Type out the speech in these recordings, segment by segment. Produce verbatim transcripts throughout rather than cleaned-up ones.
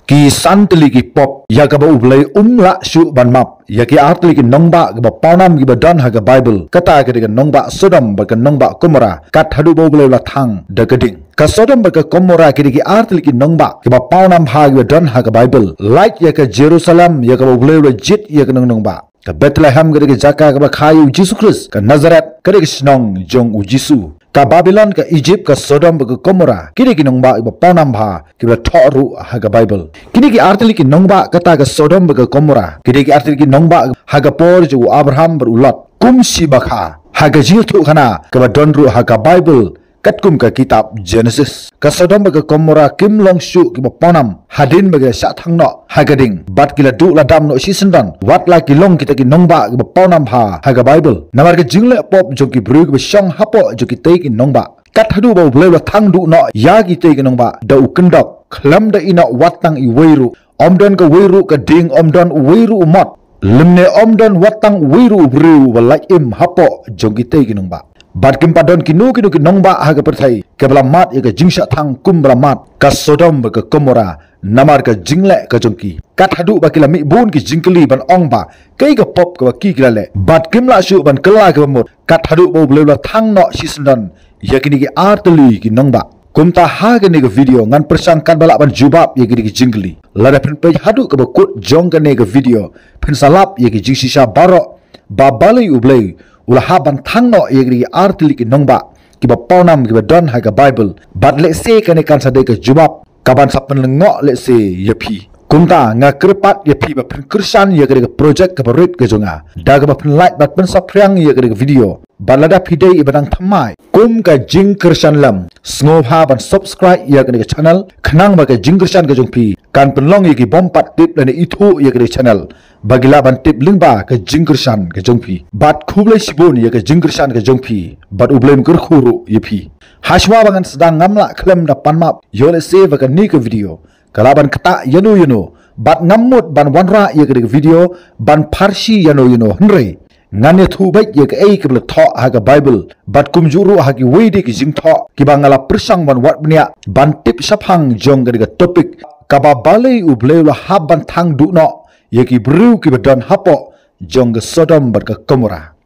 Ki san tylli ki pop ïa kaba U Blei um lah shuh ban map ïa ki ar tylli ki nongbah kiba pawnam kiba don ha ka Baibl, kata ka dei ka nongbah Sodom bad ka nongbah Gomorrah, kat haduh ba U Blei u la thang da ka ding. Ka Sodom bad ka Gomorrah ki dei ki ar tylli ki nongbah kiba pawnam bha kiba don ha ka Baibl. Lait ïa ka Jerusalem ïa kaba U Blei u la jied ïa ka nong nongbah. Ka Bethlehem ka dei ka jaka kaba kha ïa U Jisu Khrist, ka Nazareth ka dei ka shnong jong U Jisu. Ka Babilon, ka Egypt, ka Sodom bad ka Gomorrah ki dei ki nongbah kiba pawnam bha kiba la thoh ruh ha ka Baibl. Kine ki ar tylli ki nongbah, kata ka Sodom bad ka Gomorrah, ki dei ki ar tylli ki nongbah ha ka por jong u Abraham bad u Lot. Kum shi bakha ha ka jingïathuhkhana kaba don ruh ha ka Baibl, katkum ka kitab Genesis. Ka Sodom bad ka Gomorrah kim long shuh kiba pawnam hadien ba ki la shah thang noh ha ka ding bad ki la duh la dam noh shisyndon, wat la ki long kita ki nongbah kiba pawnam bha ha ka Baibl. Namar ka jingleh pop jong ki briew kiba shong hapoh jong kitei ki nongbah, kat haduh ba U Blei u la thang duh noh ïa kitei ki nongbah da u kyndok, khlem da ïeh noh wat tang iwei ruh. Ym don kawei ruh ka ding, ym don uwei ruh u mot, lymne ym don wat tang uwei ruh u briew uba lait im hapoh jong kitei ki nongbah. Bad kim pat don kino kino ki nongbah ha ka pyrthei kiba la mad ïa ka jingshah thang kumba la mad ka Sodom bad ka Gomorrah namar ka jingleh ka jong ki. Kat haduh ba ki la mih bun ki jingkylli ban ong ba kaei ka pop kaba ki ki la leh, bad kim lah shuh ban kylla kaba mut kat haduh ba U Blei u la thang noh shisyndon ïa kine ki ar tylli ki nongbah. Kumta ha kane ka video ngan pyrshang katba lah ban jubab ïa kine ki jingkylli. Lada phin peit haduh kaba kut jong kane ka video, phin sa lap ïa ki jingshisha baroh ba balei U Blei u la hap ban thang noh ïa kine ki ar tylli ki nongbah kiba pawnam kiba don ha ka Baibl. Bad lehse kane kan sa dei ka jubab kaban sa pynlyngngoh lehse ïa phi. Kumta nga kyrpad ïa phi ba phin kyrshan ïa kane ka project kaba rit ka jong nga da kaba phin like bad pynsaphriang ïa kane ka video. Bad lada phi dei iba dang thymmai kum ka jingkyrshan lem, sngewbha ban subscribe ïa kane ka channel, khnang ba ka jingkyrshan ka jong phi kan pynlong ïa ki bym pat tip lane ithuh ïa kane ka channel ba ki lah ban tip lyngba ka jingkyrshan ka jong phi. Bad khublei shibun ïa ka jingkyrshan ka jong phi, bad U Blei un kyrkhu ruh ïa phi. Hashwa ba ngan sdang, ngam lah khlem da pan map ïoh lehse ba kane ka video ka lah ban ktah ïano ïano, bad ngam mut ban wanrah ïa kane ka video ban pharshi ïano ïano, hynrei ngan ïathuh beit ïa kaei kaba la thoh ha ka Baibl, bad kumjuh ruh ha kiwei de ki jingthoh kiba nga la pyrshang ban wad bniah ban tip shaphang jong kane ka topic, kaba balei U Blei u la hap ban thang duh noh ïa ki briew kiba don hapoh jong ka Sodom bad ka Gomorrah.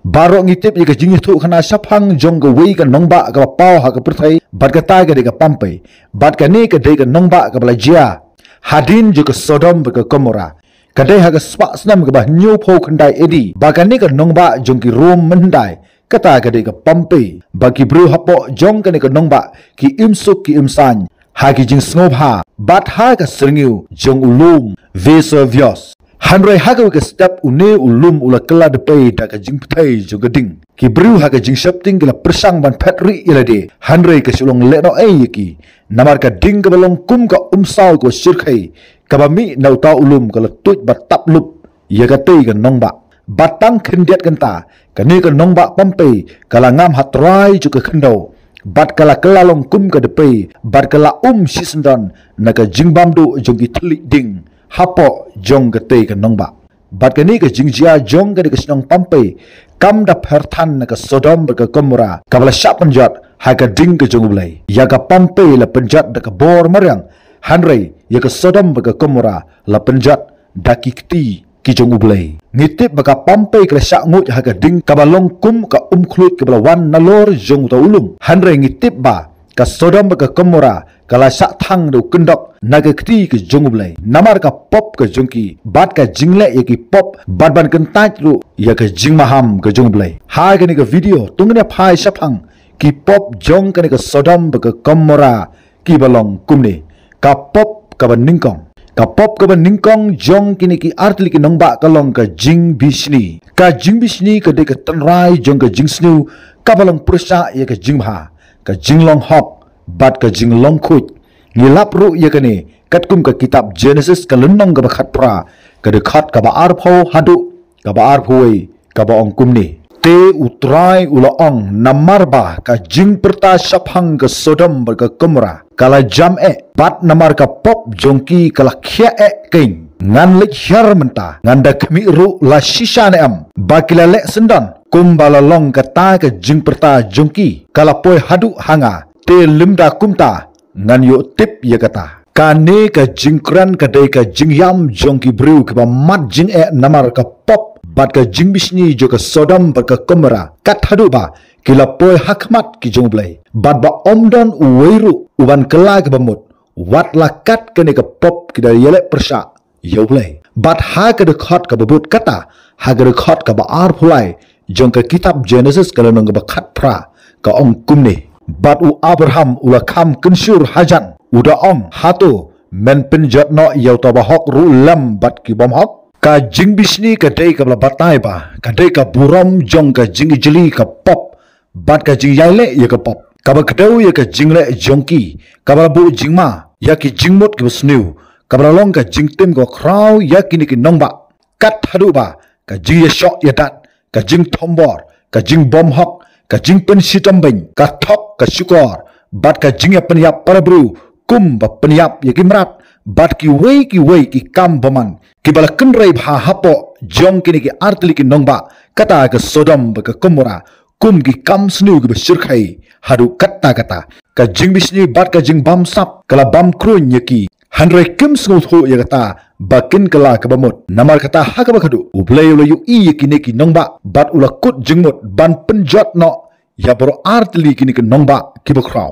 Baroh ngi tip ïa ka jingïathuhkhana shaphang jong kawei ka nongbah kaba paw ha ka pyrthei, bad kata ka dei ka Pompey. Bad kane ka dei ka nongbah kaba la jia hadien jong ka Sodom bad ka Gomorrah. Ka dei ha ka spah snem kaba hynñiewphew khyndai A D, ba kane ka nongbah jong ki Rom mynhyndai, kata ka dei ka Pompey, ba ki briew hapoh jong kane ka nongbah ki im suk ki im saiñ ha ki jingsngewbha bad ha ka syrngiew jong u lum Vesuvius. Hynrei ha kawei ka step une u lum u la kylla dpei da ka jingpyrthei jong ka ding. Ki briew ha ka jingsheptieng ki la pyrshang ban phet rieh ïa lade, hynrei ka shu long lehnohei ïa ki, namar ka ding kaba long kum ka umsaw kaba shyrkhei kaba mih na uta u lum ka la tuid bad tap lup ïa katei ka nongbah. Bad tang khyndiat kynta, kane ka nongbah Pompey ka la ngam ha trai jong ka khyndew, bad ka la kylla long kum ka dpei, bad ka la um shisyndon na ka jingbam duh jong ki thylliej ding hapoh jong katei ka nongbah. Bad kane ka jingjia jong kane ka shnong Pompey kam da pher than na ka Sodom bad ka Gomorrah kaba la shah pynjot ha ka ding ka jong U Blei. Ïa ka Pompey la pynjot da ka bor mariang, hynrei ïa ka Sodom bad ka Gomorrah la pynjot da ki kti ki jong U Blei. Ngi tip ba ka Pompey ka la shah nguid ha ka ding kaba long kum ka umkhluid kaba la wan nalor jong uta u lum. Hynrei ngi tip ba ka Sodom bad ka Gomorrah ka la shah thang da u kyndok na ka kti ka jong U Blei, namar ka pop ka jong ki, bad ka jingleh ïa ki pop, bad ban kyntait ruh ïa ka jingmaham ka jong U Blei. Ha kane ka video to ngin ïa phai shaphang ki pop jong kane ka Sodom bad ka Gomorrah kiba long kumne. Ka pop kaba nyngkong. Ka pop kaba nyngkong jong kine ki artylli ki nongbah ka long ka jingbishni. Ka jingbishni ka dei ka tynrai jong ka jingsniew kaba long pyrshah ïa ka jingbha, ka jinglong hok bad ka jinglong khuid. Ngi lap ruh ïa kane katkum ka kitab Genesis ka lynnong kaba khatphra, ka dkhot kaba arphew haduh kaba arphew wei, kaba ong kumne. Te U Trai u la ong, namar ba ka jingpyrta shaphang ka Sodom bad ka Gomorrah ka la jam eh, bad namar ka pop jong ki ka la khiah eh kein, ngan leit hiar mynta, ngan da khmih ruh la shisha ne em ba ki la leh syndon kumba la long kata ka jingpyrta jong ki ka la poi haduh ha nga, te lymda kumta ngan ïoh tip ïa kata. Kane ka jingkren ka dei ka jingïam jong ki briew kiba mat jingeh namar ka pop bad ka jingbishni jong ka Sodom bad ka Gomorrah, kat haduh ba ki la poi ha khmat ki jong U Blei, bad ba ym don uwei ruh uban kylla kiba mut, wat la kat kane ka pop ki da ïaleh pyrshah ïa U Blei. Bad ha ka dkhot kaba bud kata, ha ka dkhot kaba arphew lai jong ka kitab Genesis, ka lynnong kaba khatphra, ka ong kumne: Bad u Abraham u la kham kynshur hajan, u da ong, hato men pynjot noh ïa uta bahok ruh lem bad ki bymhok? Ka jingbishni ka dei kaba la batai ba ka dei ka burom jong ka jingijli, ka pop bad ka jingïaileh ïa ka pop, kaba kdew ïa ka jingleh jong ki, kaba la buh jingma ïa ki jingmut kiba sniew, kaba la long ka jingtim kaba khraw ïa kine ki nongbah, kat haduh ba ka jingïashoh ïadat, ka jingthombor, ka jingbymhok, ka jingpynshitom beiñ, ka thok, ka shukor, bad ka jingïapynïap para briew, kum ba pynïap ïa ki mrad, bad kiwei kiwei ki kam bymman kiba la kynrei bha hapoh jong kine ki artylli ki nongbah, kata ka Sodom bad ka Gomorrah, kum ki kam sniew kiba shyrkhei haduh katta katta. Ka jingbishni bad ka jingbamsap ka la bam kruiñ ïa ki, hynrei kim sngewthuh ïa kata ba kin kylla kiba mut. Namar kata, ha kaba khatduh U Blei u la ïohi ïa kine ki nongbah bad u la kut jingmut ban pynjot noh ïa baroh artylli kine ki nongbah kiba khraw.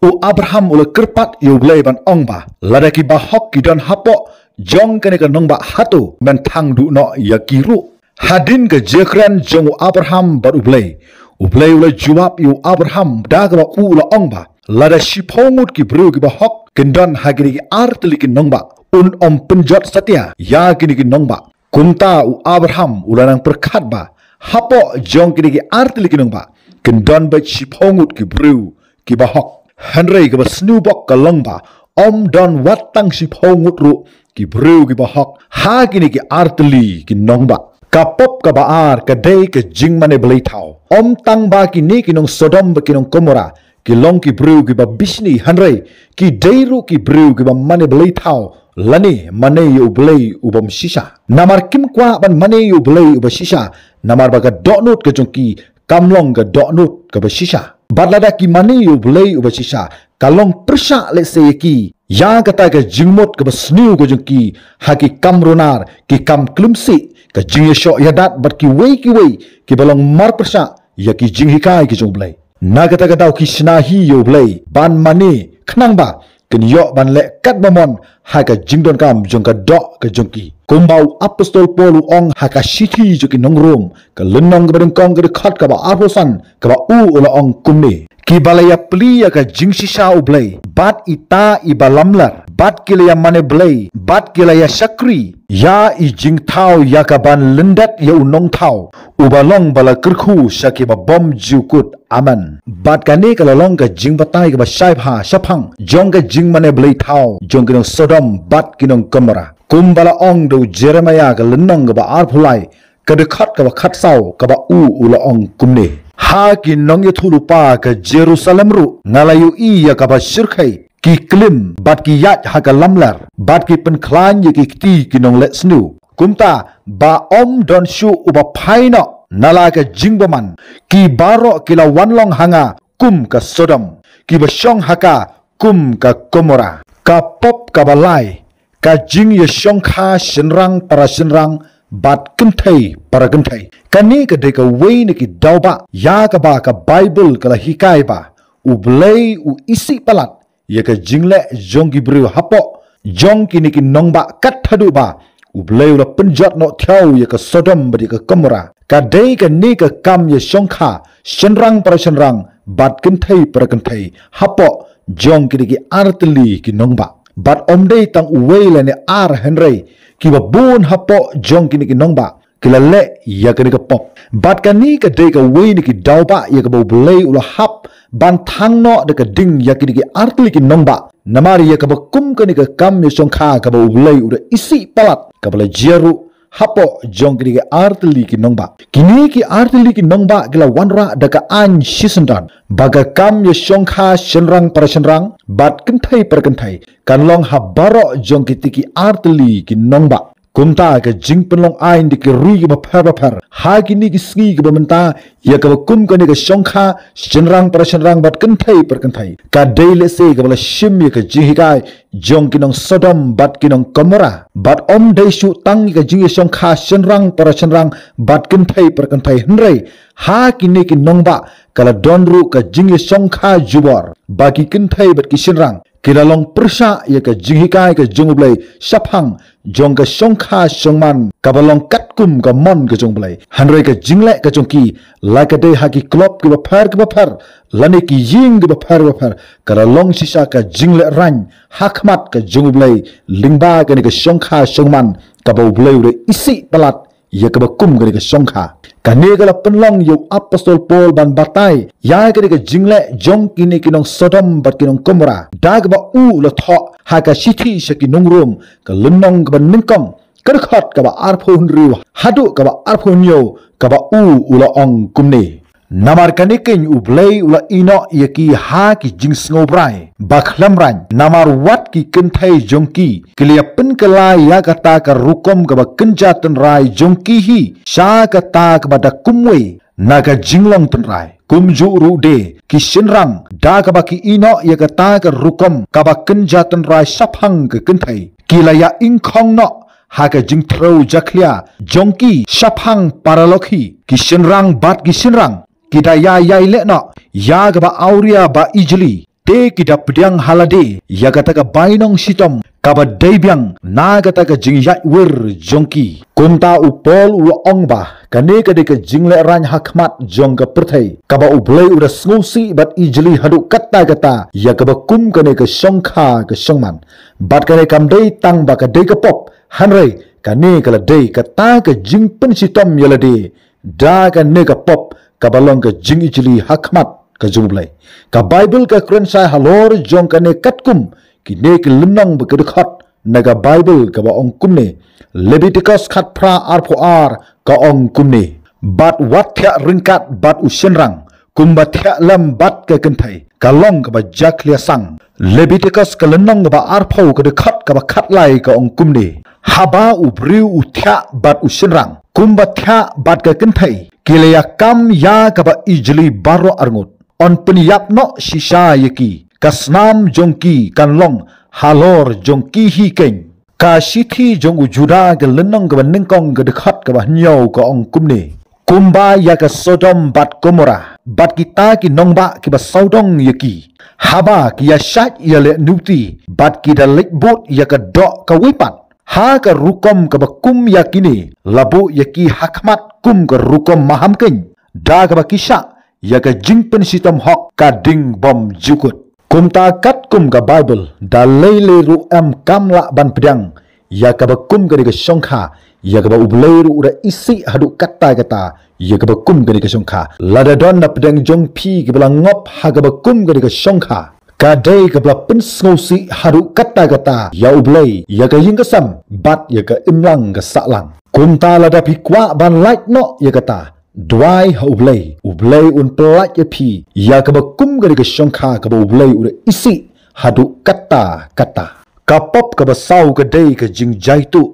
U Abraham u la kyrpad ïa U Blei ban ong ba lada ki bahok ki don hapoh jong kane ka nongbah, hato men thang duh noh ïa ki ruh? Hadien ka jingkren jong u Abraham bad U Blei, U Blei u la jubab ïa u Abraham da kaba u la ong ba lada shiphew ngut ki briew kiba hok kin don ha kine ki artylli ki nongbah, un ym pynjot satia ïa kine ki nongbah. Kumta u Abraham u la nang pyrkhat ba hapoh jong kine ki artylli ki nongbah kin don beit shiphew ngut ki briew kiba hok. Hynrei kaba sniew bok ka long ba ym don wat tang shiphew ngut ruh ki briew kiba hok ha kine ki artylli ki nongbah. Ka pop kaba ar ka dei ka jingmane blei thaw. Ym tang ba kine ki nong Sodom bad ki nong Gomorrah ki long ki briew kiba bishni, hynrei ki dei ruh ki briew kiba mane blei thaw, lane mane ïa U Blei u bym shisha. Namar kim kwah ban mane ïa U Blei uba shisha, namar ba ka dohnud ka jong ki kam long ka dohnud kaba shisha. Bad lada ki mane ïa U Blei uba shisha, ka long pyrshah lehse ïa ki ïa kata ka jingmut kaba sniew ka jong ki ha ki kam runar, ki kam khlem sih, ka jingïashoh ïadat bad kiwei kiwei kiba long marpyrshah ïa ki jinghikai ki jong U Blei. Na kata ka daw ki shna hi ïa U Blei ban mane, khnang ba kin ïoh ban leh katba mon ha ka jingdonkam jong ka doh ka jong ki. Kumba u apostol Paul u ong ha ka shithi jong ki nong Rom, ka lynnong kaba nyngkong, ka dkhot kaba arphew san, kaba u u la ong kumne: Kiba la ïapli ïa ka jingshisha U Blei, bad ita iba lamler, bad ki la ïamane blei, bad ki la ïashakri ïa i jingthaw ïa ka ban lyndet ïa u nongthaw, uba long ba la kyrkhu sha kiba bym ju kut. Amen. Bad kane ka la long ka jingbatai kaba shai bha shaphang jong ka jingmane blei thaw jong ki nong Sodom bad ki nong Gomorrah. Kumba la ong da u Jeremiah, ka lynnong kaba arphew lai, ka dkhot kaba khatsaw, kaba u u la ong kumne: Ha ki nongïathuhlypa ka Jerusalem ruh nga la ïohi ïa kaba shyrkhei, ki klim bad ki ïaid ha ka lamler, bad ki pynkhlaiñ ïa ki kti ki nongleh sniew. Kumta ba ym don shuh uba phai noh na la ka jingbymman. Ki baroh ki la wan long ha nga kum ka Sodom, kiba shong ha ka kum ka Gomorrah. Ka pop kaba lai, ka jingïashongkha shynrang para shynrang bad kynthei para kynthei. Kane ka dei kawei na ki daw ba ïa kaba ka Baibl ka la hikai ba U Blei u isih palat ïa ka jingleh jong ki briew hapoh jong kine ki nongbah, kat haduh ba U Blei u la pynjot noh thiaw ïa ka Sodom bad ïa ka Gomorrah. Ka dei kane ka kam ïashongkha shynrang para shynrang bad kynthei para kynthei hapoh jong kine ki artylli ki nongbah. Bad ym dei tang uwei lane ar, hynrei kiba bun hapoh jong kine ki nongbah ki la leh ïa kane ka pop. Bad kane ka dei kawei na ki daw ba ïa kaba U Blei u la hap ban thang noh da ka ding ïa kine ki artylli ki nongbah. Namar ïa kaba kum kane ka kam ïashongkha kaba U Blei u da isih palat, kaba la jia ruh hapoh jong kine ki artylli ki nongbah. Kine ki artylli ki nongbah ki la wanrah da ka aiñ shisyndon ba ka kam ïashongkha shynrang para shynrang bad kynthei para kynthei kan long ha baroh jong kiti ki artylli ki nongbah. Kumta ka jingpynlong aiñ da ki ri kiba pher bapher ha kine ki sngi kiba mynta, ïa kaba kum kane ka shongkha shynrang para shynrang bad kynthei para kynthei, ka dei lehse kaba la shim ïa ka jinghikai jong ki nong Sodom bad ki nong Komora. Bad ym dei shuh tang ïa ka jingïashongkha shynrang para shynrang bad kynthei para kynthei, hynrei ha kine ki nongbah ka la don ruh ka jingïashongkha jubor ba ki kynthei bad ki shynrang ki la long pyrshah ïa ka jinghikai ka jong U Blei shaphang jong ka shongkha shongman kaba long katkum ka mon ka jong U Blei. Hynrei ka jingleh ka jong ki, la ka dei ha ki club kiba pher kiba pher lane ki ïing kiba pher kiba pher, ka la long shisha ka jingleh rang ha khmat ka jong U Blei lyngba kane ka shongkha shongman kaba U Blei u da isih palat ïa kaba kum kane ka shongkha. Kane ka la pynlong ïa u apostol Paul ban batai ïa kane ka jingleh jong kine ki nong Sodom bad ki nong Komora da kaba u la thoh ha ka shithi sha ki nong Rom, ka lynnong kaba nyngkong, ka dkhot kaba arphew hynriew haduh kaba arphew hynñiew, kaba u u la ong kumne: Namar kane keiñ U Blei u la ïehnoh ïa ki ha ki jingsngewbha ba khlem rang, namar wat ki kynthei jong ki ki la ïapynkylla ïa kata ka rukom kaba kynja tynrai jong ki hi sha kata kaba da kumwei na ka jinglong tynrai. Kumjuh ruh de ki shynrang, da kaba ki ïehnoh ïa kata ka rukom kaba kynja tynrai shaphang ka kynthei, ki la ïa ingkhong noh ha ka jingtrew jakhlia jong ki shaphang paralok hi. Ki shynrang bad ki shynrang ki da ïa ïai leh noh ïa kaba awria ba ijli, te ki da pdiang ha lade ïa kata ka bainong shitom kaba dei biang na kata ka jingïaid wir jong ki. Kumta u Paul u la ong ba kane ka dei ka jingleh rang ha khmat jong ka pyrthei kaba U Blei u da sngewsih bad ijli haduh katta katta ïa kaba kum kane ka shongkha ka shongman. Bad kane kam dei tang ba ka dei ka pop, hynrei kane ka la dei kata ka jingpynshitom ïa lade da kane ka pop kaba long ka jingijli ha khmat ka jong U Blei. Ka Baibl ka kren shai halor jong kane katkum kine ki lynnong bad ki dkhot na ka Baibl kaba ong kumne. Lebitikos khatphra arphew ar ka ong kumne: Bad wat thiah ryngkat bad u shynrang kumba thiah lem bad ka kynthei, ka long kaba jakhlia sang. Lebitikos ka lynnong kaba arphew ka dkhot kaba khatlai ka ong kumne: Haba u briew u thiah bad u shynrang kumba thiah bad ka kynthei, ki la ïa kam ïa kaba ijli baroh arngut. Yn pynïap noh shisha ïa ki, ka snam jong ki kan long halor jong ki hi keiñ. Ka shithi jong u Juda ka lynnong kaba nyngkong ka dkhot kaba hynñiew ka ong kumne: Kumba ïa ka Sodom bad Komora bad kita ki nongbah kiba sawdong ïa ki, haba ki ïa shait ïa leh nuti bad ki da leit bud ïa ka doh kawei pat ha ka rukom kaba kum ïa kine, la buh ïa ki ha khmat kum ka rukom maham keiñ, da kaba ki shah ïa ka jingpynshitom hok ka ding bym jukut. Kumta katkum ka Baibl, da lei lei ruh em kam lah ban pdiang ïa kaba kum kane ka shongkha, ïa kaba U Blei ruh u da isih haduh katta katta ïa kaba kum kane ka shongkha. Lada don na pdeng jong phi kiba la ngop ha kaba kum kane ka shongkha, ka dei kaba la pynsngewsih haduh katta katta ïa U Blei, ïa ka ïing ka sem bad ïa ka imlang ka sahlang. Kumta lada phi kwah ban lait noh ïa kata, duwai ha U Blei, U Blei un pyllait ïa phi ïa kaba kum kane ka shongkha kaba U Blei u da isih haduh katta katta. Ka pop kaba saw ka dei ka jingjaituh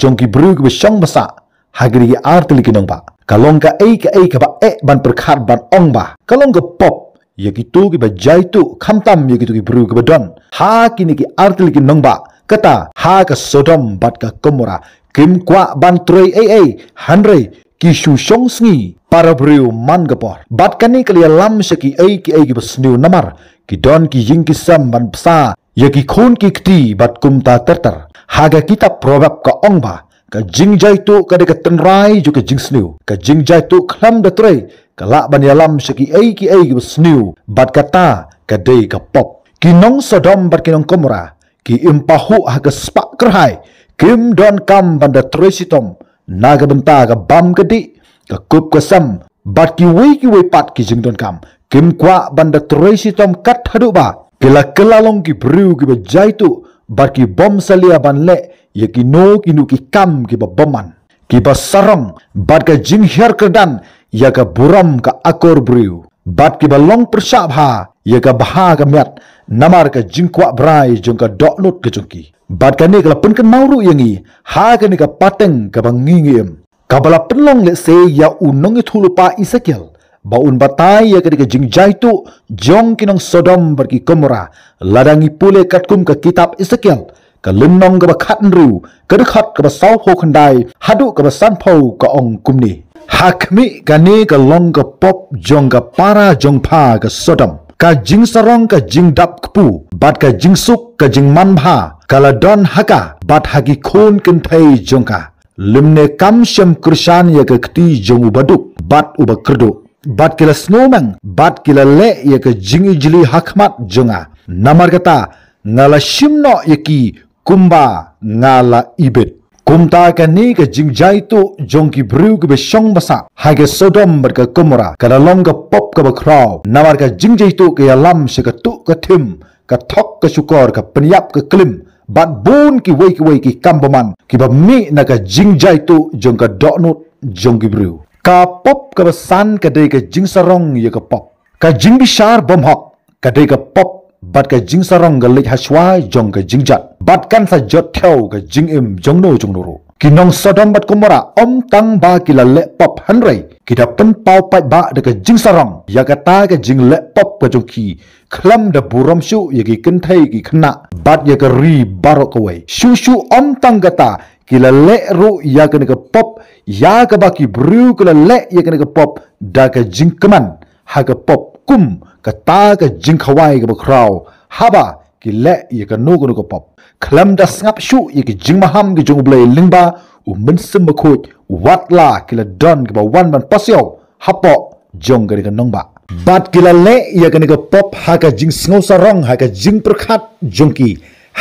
jong ki briew kiba shong ba sah ha kine ki artylli ki nongbah. Ka long kaei kaei kaba eh ban pyrkhat ban ong ba ka long ka pop ïa kito kiba jaituh, khamtam ïa kito ki briew kiba don ha kine ki artylli ki nongbah, kata ha ka Sodom bad ka Komora. Kim kwah ban trei ei ei, hynrei ki shu shong sngi para briew man ka por. Bad kane ka la ïalam sha kiei kiei kiba sniew, namar ki don ki ïing ki sem ban bsa ïa ki khun ki kti bad kumta ter ter. Ha ka kitab Proverb ka ong ba ka jingjaituh ka dei ka tynrai jong ka jingsniew. Ka jingjaituh khlem da trei ka lah ban ïalam sha kiei kiei kiba sniew, bad kata ka dei ka pop. Ki nong Sodom bad ki nong Komora ki im pahuh ha ka spah kyrhai, kim donkam ban da trei shitom na ka bynta ka bam ka dih, ka kup ka sem bad kiwei kiwei pat ki jingdonkam. Kim kwah ban da trei shitom kat haduh ba ki la kylla long ki briew kiba jaituh bad ki bym salia ban leh ïa kino kino ki kam kiba bymman, kiba sarong bad ka jinghiar kyrdan ïa ka burom ka akor briew, bad kiba long pyrshah bha ïa ka bha ka miat namar ka jingkwah brai jong ka dohnud ka jong ki. Bad kane ka la pynkynmaw ruh ïa ngi ha kane ka pateng kaba ngi ngi im, kaba la pynlong lehse ïa u nongïathuhlypa Esekiel ba un batai ïa kane ka jingjaituh jong ki nong Sodom bad ki Gomora. Lada ngi pule katkum ka kitab Esekiel, ka lynnong kaba khathynriew, ka dkhot kaba sawphew khyndai haduh kaba sanphew, ka ong kumne: Ha khmih, kane ka long ka pop jong ka para jong pha ka Sodom. Ka jingsarong ka jingdap kpu bad ka jingsuk ka jingmanbha ka la don ha ka bad ha ki khun kynthei jong ka. Lymne kam shym kyrshan ïa ka kti jong u baduk bad u bakyrduh, bad ki la sngewmeng bad ki la leh ïa ka jingijli ha khmat jong nga. Namar kata, nga la shim noh ïa ki kumba nga la ibit. Kumta kane ka jingjaituh jong ki briew kiba shong ba sah ha ka Sodom bad ka Gomora ka la long ka pop kaba khraw, namar ka jingjaituh ka ïalam sha ka tuh ka thim, ka thok ka shukor, ka pynïap ka klim, bad bun kiwei kiwei ki kam bymman kiba mih na ka jingjaituh jong ka dohnud jong ki briew. Ka pop kaba san ka dei ka jingsarong ïa ka pop. Ka jingbishar bymhok ka dei ka pop, bad ka jingsarong ka leit ha shuwa jong ka jingjot, bad kan sa jot thew ka jingim jong no jong no ruh. Ki nong Sodom bad Gomora ym tang ba ki la leh pop, hynrei ki da pynpaw paidbah da ka jingsarong ïa kata ka jingleh pop ka jong ki, khlem da burom shuh ïa ki kynthei ki khynnah bad ïa ka ri baroh kawei. Shuh shuh ym tang kata, ki la leh ruh ïa kane ka pop ïa kaba ki briew ki la leh ïa kane ka pop da ka jingkmen ha ka pop kum kata ka jingkhawai kaba khraw haba ki leh ïa kano kano ka pop. Khlem da sngap shuh ïa ki jingmaham ki jong U Blei lyngba U Mynsiem Bakhuid, wat la ki la don kiba wan ban pasiaw hapoh jong kane ka nongbah. Bad ki la leh ïa kane ka pop ha ka jingsngewsarong, ha ka jingpyrkhat jong ki,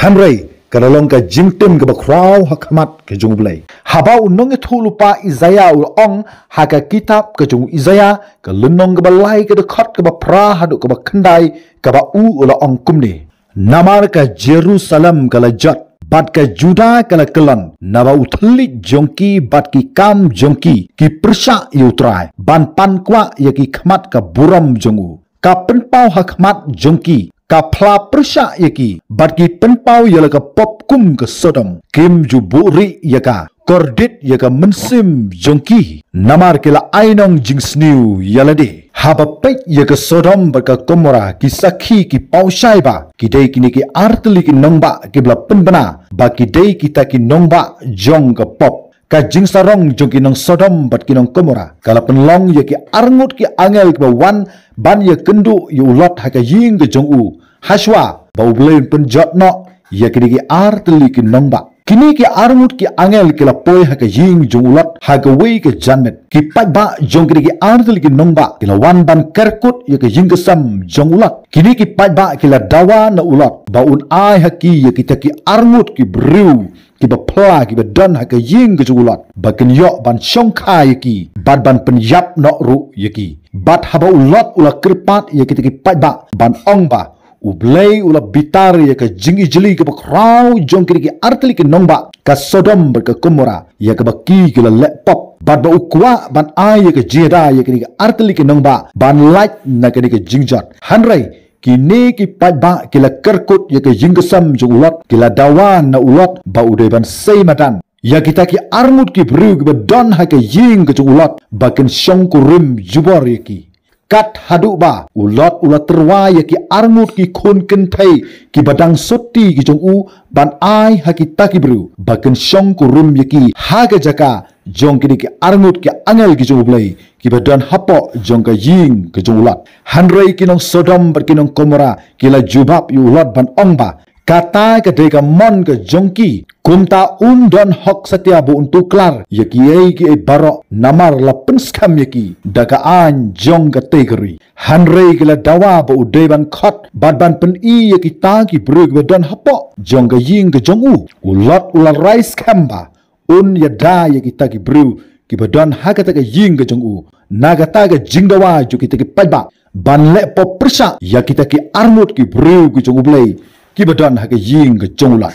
hynrei ka la long ka jingtim kaba khraw ha khmat ka jong U Blei. Haba u nongïathuhlypa Isaïah u la ong ha ka kitab ka jong u Isaïah, ka lynnong kaba lai, ka dkhot kaba phra haduh kaba khyndai, kaba u u la ong kumne: Namar ka Jerusalem ka la jot, bad ka Juda ka la kyllon, naba u thylliej jong ki bad ki kam jong ki ki pyrshah ïa U Trai ban pan kwah ïa ki khmat ka burom jong u. Ka pynpaw ha khmat jong ki, ka phla pyrshah ïa ki, bad ki pynpaw ïa la ka pop kum ka Sodom. Kim ju buhrieh ïa ka, kordit ïa ka mynsiem jong ki, namar ki la ainong jingsniew ïa lade. Haba peit ïa ka Sodom bad ka Gomora, ki sakhi ki paw shai ba ki dei kine ki artylli ki nongbah kiba la pynbna ba ki dei kita ki nongbah jong ka pop. Ka jingsarong jong ki nong Sodom bad ki nong Gomora ka la pynlong ïa ki arngut ki angel kiba wan ban ïakynduh ïa u Lot ha ka ïing ka jong u, ha shuwa ba U Blei un pynjot noh ïa kine ki artylli ki nongbah. Kine ki arngut ki angel ki la poi ha ka ïing jong u Lot ha kawei ka janmiet. Ki paidbah jong kine ki artylli ki nongbah ki la wan ban kerkut ïa ka ïing ka sem jong u Lot. Kine ki paidbah ki la dawa na u Lot ba un ai ha ki ïa kita ki arngut ki briew kiba phla kiba don ha ka ïing ka jong u Lot, ba kin ïoh ban shongkha ïa ki bad ban pynïap noh ruh ïa ki. Bad haba u Lot u la kyrpad ïa kita ki paidbah ban ong ba U Blei u la bitar ïa ka jingijli kaba khraw jong kita ki artylli ki nongbah ka Sodom bad ka Gomora, ïa kaba ki ki la leh pop, bad ba u kwah ban ai ïa ka jingïada ïa kita ki artylli ki nongbah ban lait na kane ka jingjot. Hynrei kine ki paidbah ki la kerkut ïa ka ïing ka sem jong u Lot, ki la dawa na u Lot ba u dei ban sei madan ïa kita ki arngut ki briew kiba don ha ka ïing ka jong u Lot ba kin shongkurim jubor ïa ki. Kat haduh ba u Lot u la tyrwa ïa ki arngut ki khun kynthei kiba dang sotti ki jong u ban ai ha kita ki briew ba kin shongkurim ïa ki ha ka jaka jong kine ki arngut ki angel ki jong U Blei kiba don hapoh jong ka ïing ka jong u Lot. Hynrei ki nong Sodom bad ki nong Gomora ki la jubab ïa u Lot ban ong ba kata ka dei ka mon ka jong ki. Kumta un don hok satia ba un tuklar ïa kiei kiei baroh, namar la pynskhem ïa ki da ka aiñ jong katei ka ri. Hynrei ki la dawa ba u dei ban khot bad ban pyni ïa kita ki briew kiba don hapoh jong ka ïing ka jong u. U Lot u la rai skhem ba un ïada ïa kita ki briew kiba don ha kata ka ïing ka jong u na kata ka jingdawa jong kita ki paidbah ban leh pop pyrshah ïa kita ki arngut ki briew ki jong U Blei kiba don ha ka ïing ka jong u Lot.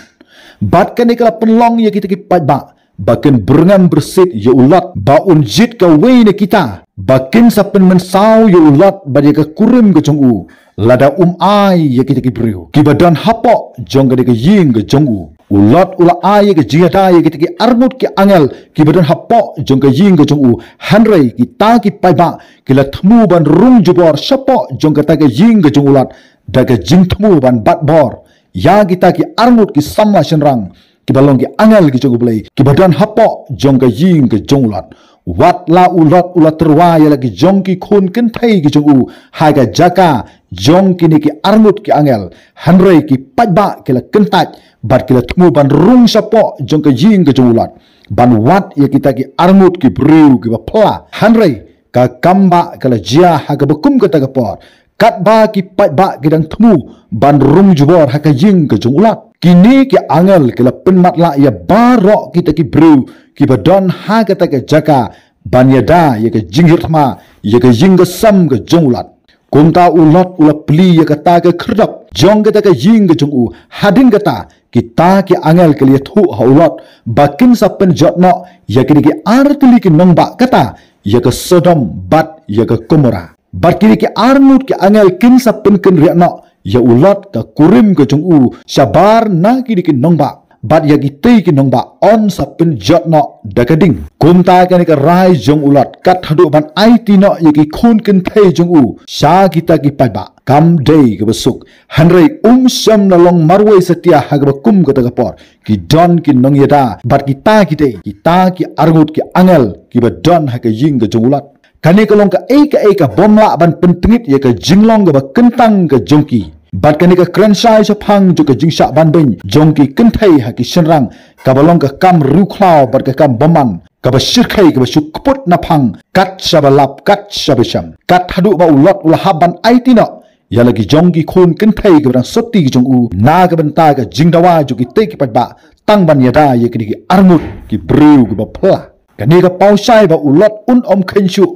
Bad kane ka la pynlong ïa kita ki paidbah ba kin byrngem byrsit ïa u Lot ba un jied kawei na kita, ba kin sa pynmynsaw ïa u Lot bad ïa ka kurim ka jong u, lada um ai ïa kita ki briew kiba don hapoh jong kane ka ïing ka jong u. U Lot u la ai ïa ka jingïada ïa kita ki arngut ki angel kiba don hapoh jong ka ïing ka jong u, hynrei kita ki paidbah ki la thmu ban rung jubor shapoh jong kata ka ïing ka jong u Lot da ka jingthmu ban bat bor ïa kita ki arngut ki samla shynrang kiba long ki angel ki jong U Blei kiba don hapoh jong ka ïing ka jong u Lot. Wat la u Lot u la tyrwa ïa la ki jong ki khun kynthei ki jong u ha ka jaka jong kine ki arngut ki angel, hynrei ki paidbah ki la kyntait bad ki la thmu ban rung shapoh jong ka ïing ka jong u Lot ban wad ïa kita ki arngut ki briew kiba phylla. Hynrei ka kam ba ka la jia ha kaba kum kata ka por, katba ki paidbah ki dang thmu ban rung jubor ha ka ïing ka jong u Lot, kine ki angel ki la pynmatlah ïa baroh kita ki briew kiba don ha kata ka jaka ban ïada ïa ka jingïoh thma ïa ka ïing ka sem ka jong u Lot. Kumta u Lot u la plie ïa kata ka khyrdop jong kata ka ïing ka jong u. Hadien kata kita ki angel ki la ïathuh ha u Lot ba kin sa pynjot noh ïa kine ki artylli ki nongbah, kata ïa ka Sodom bad ïa ka Gomorrah. Bad kine ki arngut ki angel kin sa pynkynriah noh ïa u Lot ka kurim ka jong u shabar na kine ki nongbah, bad ïa kitei ki nongbah yn sa pynjot noh da ka ding. Kumta kane ka rai jong u Lot kat haduh ban aiti noh ïa ki khun kynthei jong u sha kita ki paidbah kam dei kaba suk, hynrei um shym la long marwei satia ha kaba kum kata ka por. Ki don ki nongïada bad kita ki dei kita ki arngut ki angel kiba don ha ka ïing ka jong u Lot. Kane ka long kaei kaei ka bym lah ban pyntngit ïa ka jinglong kaba kyntang ka jong ki. Bad kane ka kren shai shaphang jong ka jingshah ban beiñ jong ki kynthei ha ki shynrang, kaba long ka kam riewkhlaw bad ka kam bymman, kaba shyrkhei kaba shu kput naphang kat shaba lap kat shaba shem. Kat haduh ba u Lot u la hap ban aiti noh ïa la ki jong ki khun kynthei kiba dang soti ki jong u na ka bynta ka jingdawa jong kitei ki paidbah tang ban ïada ïa kine ki arngut ki briew kiba phylla. Kane ka paw shai ba u Lot un ym kheiñ shuh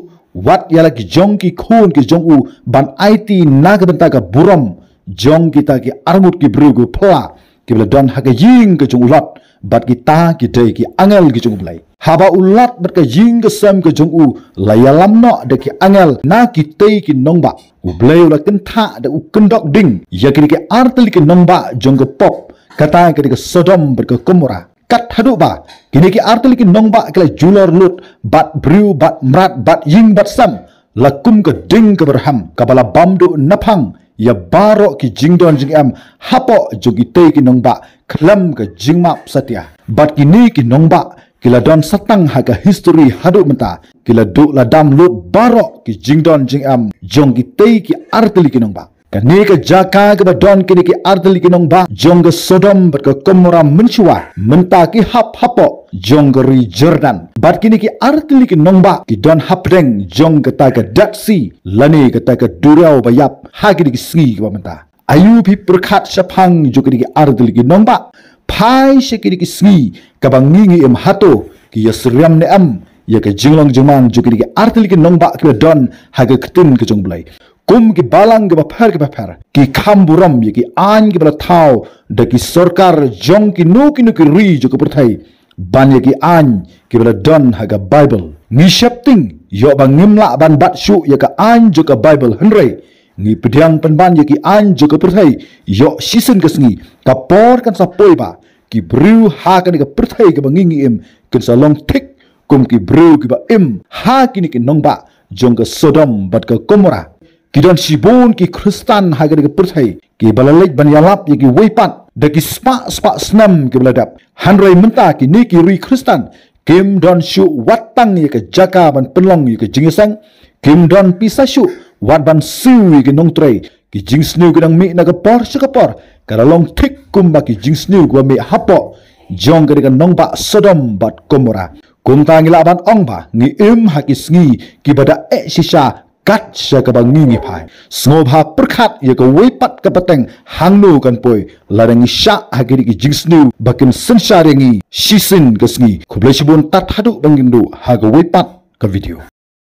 wat ïa la ki jong ki khun ki jong u ban aiti na ka bynta ka burom jong kita ki arngut ki briew kiba phylla kiba la don ha ka ïing ka jong u Lot, bad kita ki dei ki angel ki jong U Blei. Haba u Lot bad ka ïing ka sem ka jong u la ïalam noh da ki angel na kitei ki nongbah, U Blei u la kynthah da u kyndok ding ïa kine ki artylli ki nongbah jong ka pop, kata ka dei ka Sodom bad ka Gomorrah. Kat haduh ba kine ki artylli ki nongbah ki la julor lut bad briew bad mrad bad ïing bad sem, la kum ka ding kaba rhem kaba la bam duh naphang ïa baroh ki jingdon jingem hapoh jong kitei ki nongbah khlem ka jingmap satia. Bad kine ki nongbah ki la don satang ha ka histori haduh mynta, ki la duh la dam lut baroh ki jingdon jingem jong kitei ki artylli ki nongbah. Kane ka jaka kaba don kine ki artylli ki nongbah jong ka Sodom bad ka Gomorrah mynshuwa mynta ki hap hapoh jong ka ri Jordan. Bad kine ki artylli ki nongbah ki don hapdeng jong kata ka Dead Sea lane kata ka duriaw ba ïap ha kine ki sngi kiba mynta. Aïu phi pyrkhat shaphang jong kine ki artylli ki nongbah? Phai sha kine ki sngi kaba ngi ngi im, hato ki ïasyriem ne em ïa ka jinglong jingman jong kine ki artylli ki nongbah kiba don ha ka ktien ka jong U Blei? Kum ki balang kiba pher kiba pher ki kham burom ïa ki aiñ kiba la thaw da ki sorkar jong kino kino ki ri jong ka pyrthei ban ïa ki aiñ kiba la don ha ka Baibl. Ngi sheptieng ïoh ba ngim lah ban bat shuh ïa ka aiñ jong ka Baibl, hynrei ngi pdiang pynban ïa ki aiñ jong ka pyrthei. Ïoh shisien ka sngi ka por kan sa poi ba ki briew ha kane ka pyrthei kaba ngi ngi im kin sa long thik kum ki briew kiba im ha kine ki nongbah jong ka Sodom bad ka Gomorrah. Ki don shibun ki Khristan ha kane ka pyrthei kiba la leit ban ïalap ïa kiwei pat da ki spah spah snem kiba la dep. Hynrei mynta kine ki ri Khristan kim don shuh wat tang ïa ka jaka ban pynlong ïa ka jingïaseng, kim don pisa shuh wat ban siew ïa ki nongtrei. Ki jingsniew ki dang mih na ka por sha ka por ka la long thik kumba ki jingsniew kiba mih hapoh jong kane ka nongbah Sodom bad Gomorrah. Kumta ngi lah ban ong ba ngi im ha ki sngi kiba da eh shisha kat sha kaba ngi ngi phai. Sngewbha pyrkhat ïa kawei pat ka pateng hangno kan poi lada ngi shah ha kine ki jingsniew ba kin synshar ïa ngi shisien ka sngi. Khublei shibun, tad haduh ban ïakynduh ha kawei pat ka video.